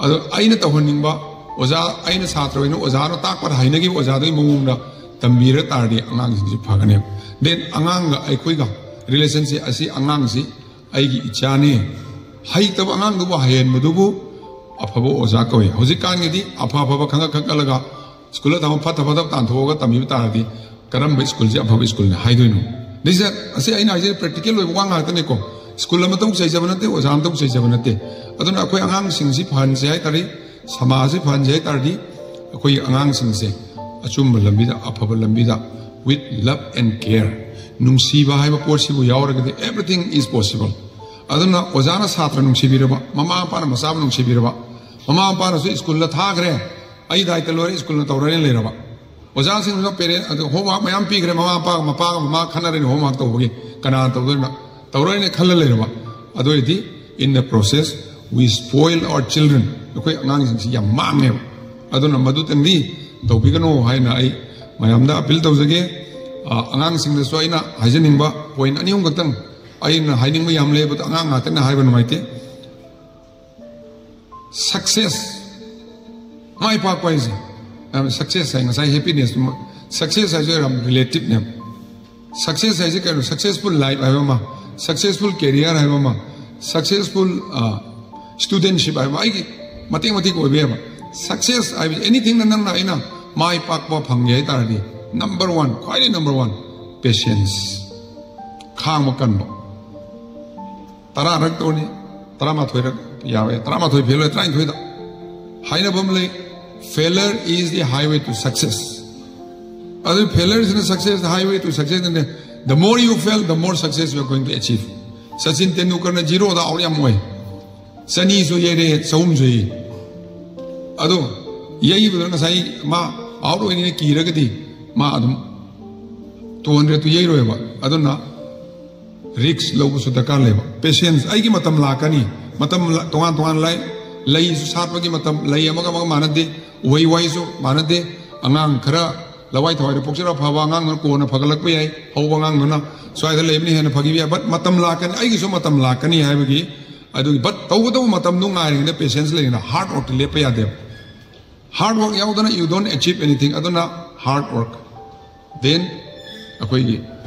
ꯑꯗꯣ ꯑꯩꯅ ꯇꯧꯍꯟꯅꯤꯡꯕ, ꯑꯣꯖꯥ, ꯑꯩꯅ ꯁꯥꯇ꯭ꯔ ꯑꯣꯏꯅ ꯑꯣꯖꯥꯅ ꯇꯥꯛꯄꯗ ꯍꯩꯅꯈꯤꯕ ꯑꯣꯖꯥꯗꯨꯒꯤ ꯃꯑꯣꯡꯗ ꯇꯝꯕꯤꯔ ꯇꯥꯔꯗꯤ ꯑꯉꯥꯡꯁꯤꯡꯁꯤ ꯐꯒꯅꯦꯕ꯫ ꯗꯦꯟ ꯑꯉꯥꯡꯒ ꯑꯩꯈꯣꯏꯒ ꯔꯤꯂꯦꯁꯟꯁꯤꯞ ꯑꯁꯤ, ꯑꯉꯥꯡꯁꯤ ꯑꯩꯒꯤ ꯏꯆꯥꯅꯤ, ꯍꯩꯇꯕ ꯑꯉꯥꯡꯗꯨꯕꯨ ꯍꯩꯍꯟꯕꯗꯨꯕꯨ ꯑꯐꯕ ꯑꯣꯖꯥ ꯀꯧꯏ꯫ ꯍꯧꯖꯤꯛꯀꯥꯟꯒꯤꯗꯤ ꯑꯐ ꯑꯐꯕ ꯈꯪꯒꯠ ꯈꯪꯒꯠꯂꯒ ꯁ꯭ꯀꯨꯜꯗ ꯊꯝꯕ ꯐꯠꯇ ꯐꯠꯇꯕ ꯇꯥꯟꯊꯣꯛꯑꯒ ꯇꯝꯕꯤꯕ ꯇꯥꯔꯗꯤ ꯀꯔꯝꯕ ꯁ꯭ꯀꯨꯜꯁꯦ ꯑꯐꯕ ꯁ꯭ꯀꯨꯜꯅꯤ ꯍꯥꯏꯗꯣꯏꯅꯣ? ꯅꯤꯁꯥ, ꯑꯁꯤ ꯑꯩꯅ ꯍꯥꯏꯖꯔꯤ ꯄ꯭ꯔꯦꯛꯇꯤꯀꯦꯜ ꯑꯣꯏꯕ ꯋꯥ ꯉꯥꯛꯇꯅꯤꯀꯣ꯫ ꯁ꯭ꯀꯨꯜ ꯑꯃꯇꯪ ꯆꯩꯖꯕ ꯅꯠꯇꯦ, ꯑꯣꯖꯥ ꯑꯃꯇꯪ ꯆꯩꯖꯕ ꯅꯠꯇꯦ꯫ ꯑꯗꯨꯅ ꯑꯩꯈꯣꯏ ꯑꯉꯥꯡꯁꯤꯡꯁꯤ ꯐꯍꯟꯁꯦ ꯍꯥꯏ ꯇꯥꯔꯗꯤ, ꯁꯃꯥꯖꯁꯤ ꯐꯍꯟꯁꯦ ꯍꯥꯏ ꯇꯥꯔꯗꯤ, ꯑꯩꯈꯣꯏꯒꯤ ꯑꯉꯥꯡꯁꯤꯡꯁꯦ ꯑꯆꯨꯝꯕ ꯂꯝꯕꯤꯗ, ꯑꯐꯕ ꯂꯝꯕꯤꯗ, with love and care, ꯅꯨꯡꯁꯤꯕ ꯍꯥꯏꯕ ꯄꯣꯠꯁꯤꯕꯨ ꯌꯥꯎꯔꯒꯗꯤ everything is possible꯫ ꯑꯗꯨꯅ ꯑꯣꯖꯥꯅ ꯁꯥꯇ꯭ꯔ ꯅꯨꯡꯁꯤꯕꯤꯔꯕ, ꯃꯃꯥ ꯃꯄꯥꯅ ꯃꯆꯥꯕꯨ ꯅꯨꯡꯁꯤꯕꯤꯔꯕ, ꯃꯃꯥ ꯃꯄꯥꯅꯁꯨ ꯁ꯭ꯀꯨꯜꯗ ꯊꯥꯈ꯭ꯔꯦ, ꯑꯩ ꯗꯥꯏꯇ ꯂꯣꯏꯔꯦ, ꯁ꯭ꯀꯨꯜꯅ ꯇꯧꯔꯅꯤ ꯂꯩꯔꯕ, ꯑꯣꯖꯥꯁꯤꯡꯗꯨꯅ ꯄꯦꯔꯦꯟ ꯑꯗꯨ ꯍꯣꯝꯋꯥꯔꯛ ꯃꯌꯥꯝ ꯄꯤꯈ꯭ꯔꯦ, ꯃꯃꯥ ꯃꯄꯥꯒ, ꯃꯄꯥꯒ ꯃꯃꯥ ꯈꯟꯅꯔꯅꯤ ꯍꯣꯝꯋꯥꯔꯛ ꯇꯧꯕꯒꯤ, ꯀꯅꯥꯅ ꯇꯧꯗꯣꯏꯅꯣ? ꯇꯧꯔꯣꯏꯅ ꯈꯜꯂ ꯂꯩꯔꯕ, ꯑꯗꯨ ꯑꯣꯏꯔꯗꯤ in the process we spoil our children, ꯑꯩꯈꯣꯏ ꯑꯉꯥꯡꯁꯤꯡꯁꯤ ꯌꯥꯝ ꯃꯥꯡꯉꯦꯕ꯫ ꯑꯗꯨꯅ ꯃꯗꯨꯇꯪꯗꯤ ꯇꯧꯕꯤꯒꯅꯨ ꯍꯥꯏꯅ ꯑꯩ ꯃꯌꯥꯝꯗ ꯑꯄꯤꯜ ꯇꯧꯖꯒꯦ꯫ ꯑ, ꯑꯉꯥꯡꯁꯤꯡꯗꯁꯨ ꯑꯩꯅ ꯍꯥꯏꯖꯅꯤꯡꯕ ꯄꯣꯏꯟ ꯑꯅꯤ ꯑꯍꯨꯝ ꯈꯛꯇꯪ, ꯑꯩꯅ ꯍꯥꯏꯅꯤꯡꯕ ꯌꯥꯝ ꯂꯩ, ꯑꯗꯨ ꯑꯉꯥꯡ ꯉꯥꯛꯇꯅ ꯍꯥꯏꯕ ꯅꯨꯡꯉꯥꯏꯇꯦ꯫ ꯁꯛꯁꯦꯁ, ꯃꯥꯏ ꯄꯥꯛꯄ ꯍꯥꯏꯁꯦ, ꯌꯥꯝ ꯁꯛꯁꯦꯁ ꯍꯥꯏ, ꯉꯁꯥꯏ ꯍꯦꯄꯤꯅꯦꯁ, ꯁꯛꯁꯦꯁ ꯍꯥꯏꯁꯦ ꯌꯥꯝ ꯔꯤꯂꯦꯇꯤꯞꯅꯦꯕ꯫ ꯁꯛꯁꯦꯁ ꯍꯥꯏꯁꯦ ꯀꯩꯅꯣ? ꯁꯛꯁꯦꯁꯐꯨꯜ ꯂꯥꯏꯐ ꯍꯥꯏꯕ ꯑꯃ, ꯁꯛꯁꯦꯁꯐꯨꯜ ꯀꯦꯔꯤꯌꯔ ꯍꯥꯏꯕ ꯑꯃ, ꯁꯛꯁꯦꯁꯐꯨꯜ ꯁ꯭ꯇꯨꯗꯦꯟꯁꯤꯞ ꯍꯥꯏꯕ ꯑꯃ, ꯑꯩꯒꯤ ꯃꯇꯦꯛ ꯃꯇꯦꯛ ꯑꯣꯏꯕ ꯌꯥꯕ꯫ ꯁꯛꯁꯦꯁ ꯍꯥꯏꯕꯁꯦ ꯑꯦꯅꯤꯊꯤꯡꯗ ꯅꯪꯅ ꯑꯩꯅ ꯃꯥꯏ ꯄꯥꯛꯄ ꯐꯪꯒꯦ ꯍꯥꯏ ꯇꯥꯔꯗꯤ, ꯅꯝꯕꯔ ꯋꯥꯟ, ꯈ꯭ꯋꯥꯏꯗꯒꯤ ꯅꯝꯕꯔ ꯋꯥꯟ, ꯄꯦꯁꯦꯟꯁ, ꯈꯥꯡꯕ ꯀꯟꯕ꯫ ꯇꯔꯥꯔꯛ ꯇꯧꯅꯤ, ꯇꯔꯥꯃꯥꯊꯣꯏꯔꯛ ꯌꯥꯎꯋꯦ, ꯇꯔꯥꯃꯥꯊꯣꯏ ꯐꯦꯜ ꯑꯣꯏ, ꯇꯔꯥꯅꯤꯊꯣꯏꯗ꯫ ꯍꯥꯏꯅꯕ ꯑꯃ ꯂꯩ, "Failure is the highway to success." ꯑꯗꯨ ꯐꯦꯂꯔꯁꯤꯅ ꯁꯛꯁꯦꯁ, highway to success ꯅꯦ꯫ The more you fail, the more success you are going to achieve. Sachin ꯇꯦꯟꯗꯨꯜꯀꯔꯅ ꯖꯤꯔꯣꯗ ꯑꯥꯎꯠ ꯌꯥꯝ ꯑꯣꯏ, ꯆꯅꯤꯁꯨ ꯌꯩꯔꯦ, ꯆꯍꯨꯝꯁꯨ ꯌꯩ꯫ ꯑꯗꯣ ꯌꯩꯕꯗꯨꯅ ꯉꯁꯥꯏ ꯃꯥ ꯑꯥꯎꯠ ꯑꯣꯏꯅꯤꯅ ꯀꯤꯔꯒꯗꯤ ꯃꯥ ꯑꯗꯨꯝ ꯇꯨ ꯍꯟꯗ꯭ꯔꯦꯗꯇꯨ ꯌꯩꯔꯣꯏꯕ꯫ ꯑꯗꯨꯅ ꯔꯤꯛꯁ ꯂꯧꯕꯁꯨ ꯗꯔꯀꯥꯔ ꯂꯩꯕ꯫ ꯄꯦꯁꯦꯟꯁ, ꯑꯩꯒꯤ ꯃꯇꯝ ꯂꯥꯛꯀꯅꯤ, ꯃꯇꯝ ꯂ-, ꯇꯣꯉꯥꯟ ꯇꯣꯉꯥꯟ ꯂꯩ, ꯂꯩꯁꯨ ꯁꯥꯠꯄꯒꯤ ꯃꯇꯝ, ꯂꯩ ꯑꯃꯒ ꯑꯃꯒ ꯃꯥꯟꯅꯗꯦ, ꯎꯍꯩ ꯋꯥꯍꯩꯁꯨ ꯃꯥꯟꯅꯗꯦ꯫ ꯑꯉꯥꯡ ꯈꯔ ꯂꯋꯥꯏ ꯊꯋꯥꯏꯗ ꯄꯣꯛꯆꯔ ꯐꯕ ꯑꯉꯥꯡꯗꯨꯅ ꯀꯣꯟꯅ ꯐꯒꯠꯂꯛꯄ ꯌꯥꯏ, ꯍꯧꯕ ꯑꯉꯥꯡꯗꯨꯅ ꯁ꯭ꯋꯥꯏꯗ ꯂꯩꯕꯅ ꯍꯦꯟꯅ ꯐꯈꯤꯕ ꯌꯥꯏ꯫ ꯕꯠ ꯃꯇꯝ ꯂꯥꯛꯀꯅꯤ, ꯑꯩꯒꯤꯁꯨ ꯃꯇꯝ ꯂꯥꯛꯀꯅꯤ ꯍꯥꯏꯕꯒꯤ, ꯑꯗꯨꯒꯤ ꯕꯠ ꯇꯧꯒꯗꯧꯕ ꯃꯇꯝꯗꯨ ꯉꯥꯏꯔꯤꯉꯩꯗ ꯄꯦꯁꯦꯟꯁ ꯂꯩꯔꯤꯉꯩꯗ ꯍꯥꯔꯗ ꯋꯥꯔꯛꯇꯤ ꯂꯦꯞꯄ ꯌꯥꯗꯦꯕ꯫ ꯍꯥꯔꯗ ꯋꯥꯔꯛ ꯌꯥꯎꯗꯅ you don't achieve anything꯫ ꯑꯗꯨꯅ ꯍꯥꯔꯗ ꯋꯥꯔꯛ, ꯗꯦꯟ ꯑꯩꯈꯣꯏꯒꯤ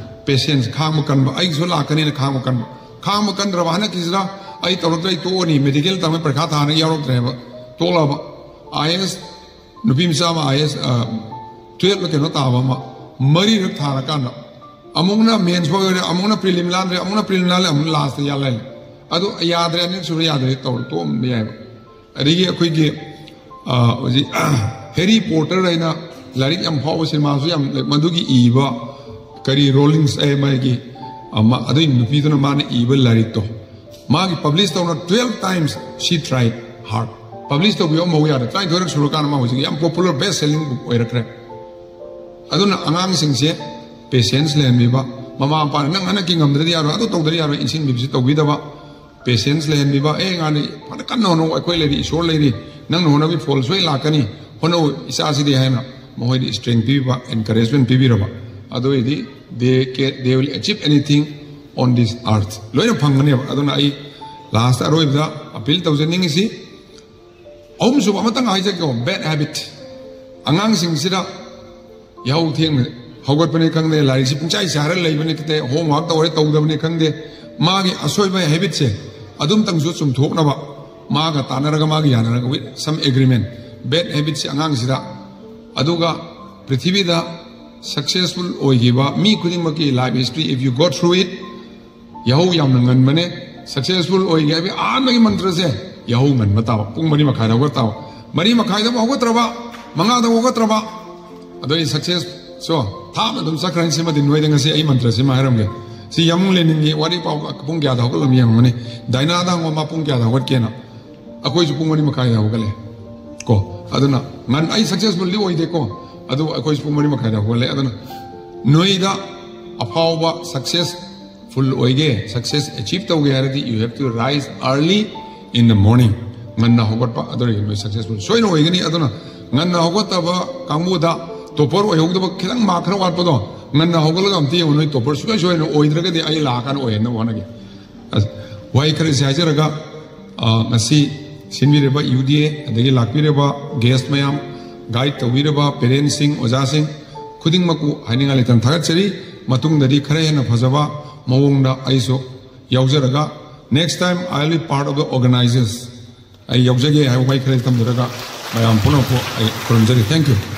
ꯄꯦꯁꯦꯟꯁ, ꯈꯥꯡꯕ ꯀꯟꯕ, ꯑꯩꯒꯤꯁꯨ ꯂꯥꯛꯀꯅꯤꯅ ꯈꯥꯡꯕ ꯀꯟꯕ꯫ ꯈꯥꯡꯕ ꯀꯟꯗ꯭ꯔꯕ ꯍꯟꯗꯛꯀꯤꯁꯤꯗ ꯑꯩ ꯇꯧꯔꯛꯇ꯭ꯔꯦ, ꯑꯩ ꯇꯣꯛꯑꯅꯤ, ꯃꯦꯗꯤꯀꯦꯜ ꯇꯝꯕ ꯄꯔꯤꯈꯥ ꯊꯥꯅ ꯌꯥꯎꯔꯛꯇ꯭ꯔꯦꯕ, ꯇꯣꯛꯂꯕ꯫ ꯑꯥꯏ ꯑꯦꯁ, ꯅꯨꯄꯤ ꯃꯆꯥ ꯑꯃ ꯑꯥꯏ ꯑꯦꯁ ꯇꯨꯌꯦꯜꯞꯂ ꯀꯩꯅꯣ ꯇꯥꯕ ꯑꯃ, ꯃꯔꯤꯔꯛ ꯊꯥꯔꯀꯥꯟꯗ ꯑꯃꯨꯛꯅ ꯃꯦꯟꯁ ꯐꯥꯎ ꯌꯧꯔꯦ, ꯑꯃꯨꯛꯅ ꯄ꯭ꯔꯤꯂꯤꯝ ꯂꯥꯟꯗ꯭ꯔꯦ, ꯑꯃꯨꯛꯅ ꯄ꯭ꯔꯤꯂꯤꯝ ꯂꯥꯜꯂꯦ, ꯑꯃꯨꯛ ꯂꯥꯁꯇ ꯌꯥꯜꯂꯦ꯫ ꯑꯗꯨ ꯌꯥꯗ꯭ꯔꯦ, ꯑꯅꯤꯔꯛ ꯁꯨꯔ ꯌꯥꯗ꯭ꯔꯦ, ꯇꯧꯔ ꯇꯣꯛꯑꯝꯕ ꯌꯥꯏꯕ꯫ ꯑꯗꯒꯤ ꯑꯩꯈꯣꯏꯒꯤ, ꯑ, ꯍꯧꯖꯤꯛ ꯍꯦꯔꯤ ꯄꯣꯇꯔ ꯍꯥꯏꯅ ꯂꯥꯏꯔꯤꯛ ꯌꯥꯝ ꯐꯥꯎꯕ, ꯁꯤꯅꯦꯃꯥꯁꯨ ꯌꯥꯝ ꯂꯩ, ꯃꯗꯨꯒꯤ ꯏꯕ ꯀꯔꯤ ꯔꯣꯂꯤꯡꯁ ꯑꯦ ꯃꯥꯒꯤ, ꯑ, ꯃꯥ-, ꯑꯗꯨꯒꯤ ꯅꯨꯄꯤꯗꯨꯅ ꯃꯥꯅ ꯏꯕ ꯂꯥꯏꯔꯤꯛꯇꯣ ꯃꯥꯒꯤ ꯄꯕ꯭ꯂꯤꯁ ꯇꯧꯅ twelve times she tried hard꯫ Publish ꯇꯧꯕꯤꯌꯣ ꯑꯃꯐꯥꯎ ꯌꯥꯗ꯭ꯔꯦ꯫ ꯇꯔꯥꯅꯤꯊꯣꯏꯔꯛ ꯁꯨꯔꯀꯥꯟꯗ ꯃꯥ ꯍꯧꯖꯤꯛ ꯌꯥꯝ ꯄꯣꯄꯨꯂꯔ ꯕꯦꯁ ꯁꯦꯂꯤꯡ ꯕꯨꯛ ꯑꯣꯏꯔꯛꯈ꯭ꯔꯦ꯫ ꯑꯗꯨꯅ ꯑꯉꯥꯡꯁꯤꯡꯁꯦ ꯄꯦꯁꯦꯟꯁ ꯂꯩꯍꯟꯕꯤꯕ, ꯃꯃꯥ ꯃꯄꯥꯅ ꯅꯪ ꯍꯟꯗꯛꯀꯤ ꯉꯝꯗ꯭ꯔꯗꯤ ꯌꯥꯔꯣꯏ, ꯑꯗꯨ ꯇꯧꯗ꯭ꯔꯗꯤ ꯌꯥꯔꯣꯏ, ꯏꯟꯁꯤꯟꯕꯤꯕꯁꯤ ꯇꯧꯕꯤꯗꯕ꯫ ꯄꯦꯁꯦꯟꯁ ꯂꯩꯍꯟꯕꯤꯕ, ꯑꯦ ꯑꯉꯥꯡꯗꯤ ꯐꯅ ꯀꯟꯅ ꯍꯣꯠꯅꯧ, ꯑꯩꯈꯣꯏ ꯂꯩꯔꯤ, ꯏꯁꯣꯔ ꯂꯩꯔꯤ, ꯅꯪꯅ ꯍꯣꯠꯅꯕꯤ ꯐꯣꯜ ꯁꯣꯏ ꯂꯥꯛꯀꯅꯤ, ꯍꯣꯠꯅꯧ ꯏꯆꯥꯁꯤꯗꯤ ꯍꯥꯏꯅ ꯃꯈꯣꯏꯗ ꯏꯁꯇ꯭ꯔꯦꯡ ꯄꯤꯕꯤꯕ, ꯑꯦꯟꯀꯔꯦꯖꯃꯦꯟ ꯄꯤꯕꯤꯔꯕ, ꯑꯗꯨ ꯑꯣꯏꯔꯗꯤ they can, they will achieve anything on this earth꯫ ꯂꯣꯏꯅ ꯐꯪꯒꯅꯦꯕ꯫ ꯑꯗꯨꯅ ꯑꯩ ꯂꯥꯁꯇ ꯑꯔꯣꯏꯕꯗ ꯑꯄꯤꯜ ꯇꯧꯖꯅꯤꯡꯉꯤꯁꯤ, ꯑꯍꯨꯝꯁꯨꯕ ꯑꯃꯇꯪ ꯍꯥꯏꯖꯒꯦꯀꯣ, ꯕꯦꯗ ꯍꯦꯕꯤꯠ꯫ ꯑꯉꯥꯡꯁꯤꯡꯁꯤꯗ ꯌꯥꯍꯧ ꯊꯦꯡꯅ ꯍꯧꯒꯠꯄꯅꯤ ꯈꯪꯗꯦ, ꯂꯥꯏꯔꯤꯛꯁꯤ ꯄꯨꯡꯆꯥꯏ ꯆꯥꯏꯔ ꯂꯩꯕꯅꯤ ꯈꯪꯗꯦ, ꯍꯣꯝꯋꯥꯔꯛ ꯇꯧꯔꯦ ꯇꯧꯗꯕꯅꯤ ꯈꯪꯗꯦ, ꯃꯥꯒꯤ ꯑꯁꯣꯏꯕ ꯍꯦꯕꯤꯠꯁꯦ ꯑꯗꯨꯝꯇꯪꯁꯨ ꯆꯨꯝꯊꯣꯛꯅꯕ ꯃꯥꯒ ꯇꯥꯟꯅꯔꯒ, ꯃꯥꯒ ꯌꯥꯅꯔꯒ with some agreement, ꯕꯦꯗ ꯍꯦꯕꯤꯠꯁꯦ ꯑꯉꯥꯡꯁꯤꯗ꯫ ꯑꯗꯨꯒ ꯄ꯭ꯔꯤꯊꯤꯕꯤꯗ ꯁꯛꯁꯦꯁꯐꯨꯜ ꯑꯣꯏꯈꯤꯕ ꯃꯤ ꯈꯨꯗꯤꯡꯃꯛꯀꯤ life history, if you go through it, ꯌꯥꯍꯧ ꯌꯥꯝꯅ ꯉꯟꯕꯅꯦ꯫ ꯁꯛꯁꯦꯁꯐꯨꯜ ꯑꯣꯏꯒꯦ ꯍꯥꯏꯕꯒꯤ ꯑꯍꯥꯟꯕꯒꯤ ꯃꯟꯇ꯭ꯔꯁꯦ ꯌꯥꯍꯧ ꯉꯟꯕ ꯇꯥꯕ, ꯄꯨꯡ ꯃꯔꯤ ꯃꯈꯥꯏꯗ ꯍꯧꯒꯠ ꯇꯥꯕ꯫ ꯃꯔꯤ ꯃꯈꯥꯏꯗ ꯑꯃꯨꯛ ꯍꯧꯒꯠꯇ꯭ꯔꯕ, ꯃꯉꯥꯗ ꯍꯧꯒꯠꯇ꯭ꯔꯕ, ꯑꯗꯣ ꯑꯩ ꯁꯛꯁꯦꯁ ꯁꯣ ꯊꯥꯞꯅ ꯑꯗꯨꯝ ꯆꯠꯈ꯭ꯔꯅꯤ꯫ ꯁꯤꯃꯗꯤ ꯅꯣꯏꯗ ꯉꯁꯤ ꯑꯩ ꯃꯟꯇ꯭ꯔꯁꯤꯃ ꯍꯥꯏꯔꯝꯒꯦ꯫ ꯁꯤ ꯌꯥꯝ ꯂꯦꯅꯤꯟꯒꯤ ꯋꯥꯔꯤ ꯄꯥꯎ, ꯄꯨꯡ ꯀꯌꯥꯗ ꯍꯧꯒꯠꯂꯝꯃꯤ ꯌꯦꯡꯉꯝꯒꯅꯤ꯫ ꯗꯥꯏꯅꯥꯗ ꯍꯪꯉꯣ, ꯃꯥ ꯄꯨꯡ ꯀꯌꯥꯗ ꯍꯧꯒꯠꯀꯦꯅ꯫ ꯑꯩꯈꯣꯏꯁꯨ ꯄꯨꯡ ꯃꯔꯤ ꯃꯈꯥꯏꯗ ꯍꯧꯒꯠꯂꯦ ꯀꯣ꯫ ꯑꯗꯨꯅ ꯉꯟ-, ꯑꯩ ꯁꯛꯁꯦꯁꯐꯨꯜꯗꯤ ꯑꯣꯏꯗꯦꯀꯣ, ꯑꯗꯨꯕꯨ ꯑꯩꯈꯣꯏꯁꯨ ꯄꯨꯡ ꯃꯔꯤ ꯃꯈꯥꯏꯗ ꯍꯧꯒꯠꯂꯦ꯫ ꯑꯗꯨꯅ ꯅꯣꯏꯗ ꯑꯐꯥꯎꯕ ꯁꯛꯁꯦꯁ ꯐꯨꯜ ꯑꯣꯏꯒꯦ, ꯁꯛꯁꯦꯁ ꯑꯦꯆꯤꯞ ꯇꯧꯒꯦ ꯍꯥꯏꯔꯗꯤ you have to rise early in the morning꯫ ꯉꯟꯅ ꯍꯧꯒꯠꯄ, ꯑꯗꯨ ꯑꯣꯏꯔꯒꯗꯤ ꯅꯣꯏ ꯁꯛꯁꯦꯁꯐꯨꯜ ꯁꯣꯏꯅ ꯑꯣꯏꯒꯅꯤ꯫ ꯑꯗꯨꯅ ꯉꯟꯅ ꯍꯧꯒꯠꯇꯕ ꯀꯥꯡꯕꯨꯗ, ꯇꯣꯄꯔ ꯑꯣꯏꯍꯧꯗꯕ, ꯈꯤꯇꯪ ꯃꯥꯔꯛ ꯈꯔ ꯋꯥꯠꯄꯗꯣ, ꯉꯟꯅ ꯍꯧꯒꯠꯂꯒ ꯑꯝꯇ ꯌꯦꯡꯉꯨ, ꯅꯣꯏ ꯇꯣꯄꯔ ꯁꯨꯡꯁꯣꯏ ꯁꯣꯏꯗꯅ ꯑꯣꯏꯗ꯭ꯔꯒꯗꯤ ꯑꯩ ꯂꯥꯛꯑꯀꯥꯟꯗ ꯑꯣꯏꯍꯟꯅꯕ ꯍꯣꯠꯅꯒꯦ꯫ ꯑꯁ, ꯋꯥꯍꯩ ꯈꯔꯁꯤ ꯍꯥꯏꯖꯔꯒ, ꯑ, ꯉꯁꯤ ꯁꯤꯟꯕꯤꯔꯤꯕ ꯌꯨ ꯗꯤ ꯑꯦ, ꯑꯗꯒꯤ ꯂꯥꯛꯄꯤꯔꯤꯕ ꯒꯦꯁ ꯃꯌꯥꯝ, ꯒꯥꯏꯗ ꯇꯧꯕꯤꯔꯤꯕ ꯄꯦꯔꯦꯟꯁꯁꯤꯡ, ꯑꯣꯖꯥꯁꯤꯡ ꯈꯨꯗꯤꯡꯃꯛꯄꯨ ꯍꯥꯏꯅꯤꯡꯉꯥꯏ ꯂꯩꯇꯅ ꯊꯥꯒꯠꯆꯔꯤ꯫ ꯃꯇꯨꯡꯗꯗꯤ ꯈꯔ ꯍꯦꯟꯅ ꯐꯖꯕ ꯃꯑꯣꯡꯗ ꯑꯩꯁꯨ ꯌꯥꯎꯖꯔꯒ Next time, I'll be part of the organizers. ꯑꯩ ꯌꯥꯎꯖꯒꯦ ꯍꯥꯏꯕ ꯋꯥꯍꯩ ꯈꯔ ꯊꯝꯖꯔꯒ ꯃꯌꯥꯝ ꯄꯨꯝꯅꯃꯛꯄꯨ ꯑꯩ ꯈꯨꯔꯨꯝꯖꯔꯤ꯫ Thank you.